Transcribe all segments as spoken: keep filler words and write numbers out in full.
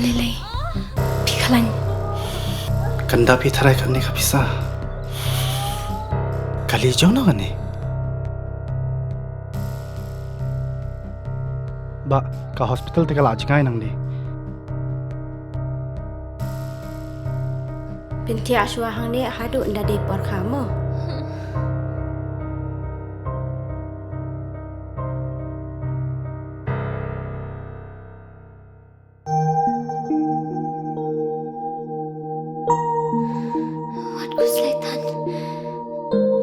Lei lei. Phi khlaiñ. Kan da phi tharai kane ka pisa. Kali jong no kane. Ba ka hospital te ka la jngai nang di. Pynthia shuwa hangne haduh nda dei por kha mo. Wat ku slaitan.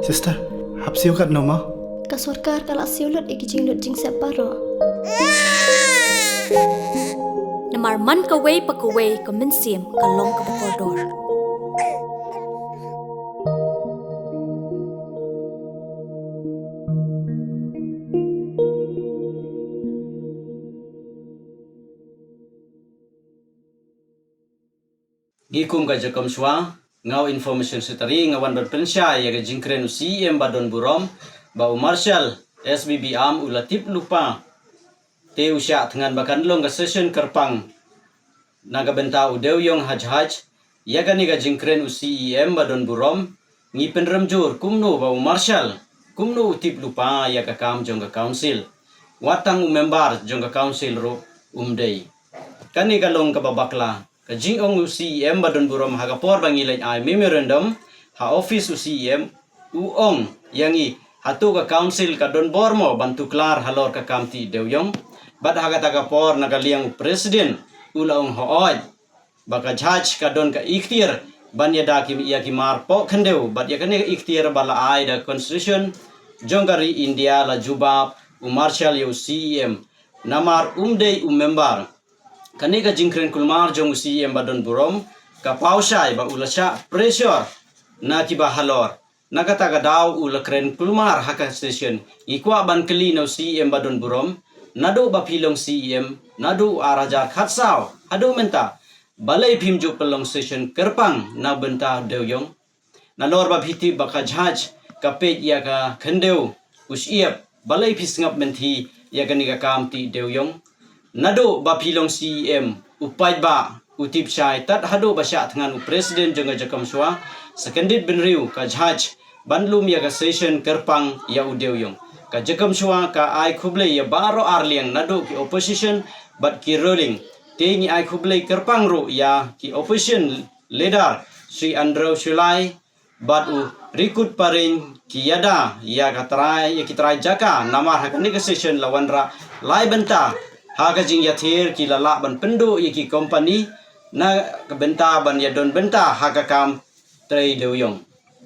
Sister, hap siew kat no ma? Ka sorkar ka la siew lut ïa ki jinglut jingsep baroh. Namar man kawei pa kawei ka mynsiem ka long kaba kordor. Ngi kum ka Jakom Shwa, nga u Information Secretary, nga wan ban pynshai ïa ka jingkren u C E M ba don burom, ba u Marshal S B B Am u la tip lypa. Te u shah thngan ba kan long ka session kyrpang na ka bynta u dewïong ha jhaj, ïa kane ka jingkren u C E M ba don burom, ngi pynrem jur kumno ba u Marshal, kumno u tip lypa ïa ka kam jong ka council. Wat tang u member jong ka council ruh um dei. Kane ka long kaba bakla. Ka jingong u C E M ba don burom ha ka por ba ngi leit ai memorandum ha office u C E M, u ong ïa ngi, hato ka council ka don bor mo ban tuklar halor ka kam tih dewïong? Bad ha kata ka por na ka liang u president u la ong hooid, ba ka jhaj ka don ka ikhtiar ban ïada ki, ïa ki mar poh khyndew, bad ïa kane ka ikhtiar ba la ai da constitution jong ka ri India la jubab u Marshal ïa u C E M. Namar um dei u member. Kane ka jingkren kulmar jong u C E M ba don burom ka paw shai ba u la shah pressure na kiba halor. Na kata ka daw u la kren kulmar ha ka session. Ngi kwah ban kylli na u C E M ba don burom, naduh ba phi long C E M, naduh u ar hajar khatsaw haduh mynta, balei phim ju pynlong session kyrpang na bynta dewïong? Nalor ba phi tip ba ka jhaj ka peit ïa ka khyndew u shyiap, balei phi sngap mynthi ïa kane ka kam tih dewïong? Naduh ba phi long C E M, u paidbah u tip shai tad haduh ba shah thngan u president jong ka Jakom Shwa, sa kyndit bynriew ka jhaj ban lum ïa ka session kyrpang ïa u dewïong. Ka Jakom Shwa ka ai khublei ïa baroh arliang naduh ki opposition bad ki ruling. Te ngi ai khublei kyrpang ruh ïa ki opposition leader Shri Andrew Shullai bad u Rikut Paring ki ïada ïa ka trai, ïa ki trai jaka, namar ha kane ka session la wanrah lai bynta ha ka jingïathir ki la lah ban pynduh ïa ki company na ka bynta ban ïadon bynta ha ka kam trei dewïong.